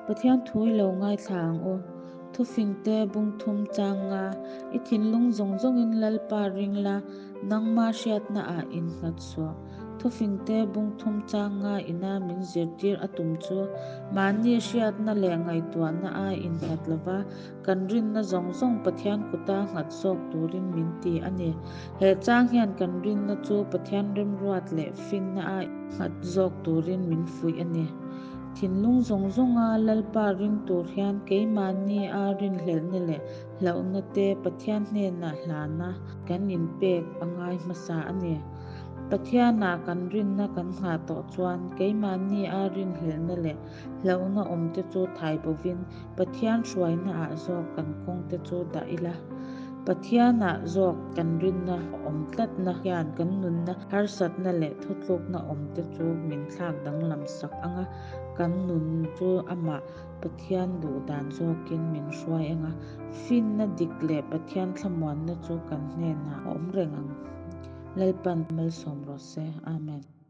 Pathian thu i lo ngaithla ang u. Thufingte bung thum chang nga, I thinlung zawng zawngin Lalpa ring la, nangma hriatnaah innghat suh. Thufingte bung thum chang nga ina min zirtir a tum chu, mahni hriatna leh ngaihtuahna a innghat lova, kan rinna zawng zawng Pathian kuta nghat zawk turin min ti a ni. He chang hian kan rinna chu Pathian remruat leh finna a nghat zawk turin min fuih a ni. Thinlung zawng zawnga Lalpa ring tur hian keimahni a rinhlelhna leh hlauhna te Pathian hnenah hlana kan inpek a ngai hmasa a ni. Pathianah kan rinna kan nghah tawh chuan keimahni a rinhlelhna leh hlauhna awmte chu thai bovin Pathian hruainaah zawk kan kawngte chu dah ila. Pathianah zawk kan rinna awm tlatna hian kan nunna harsatna leh thutlukna awmte chu min thlak danglam sak ang a, kan nun chu amah Pathian duh dan zawkin min hruai ang a, finna dik leh Pathian thlamuanna chu kan hnenah a awm reng ang. Lalpan malsawm rawh se. Amen.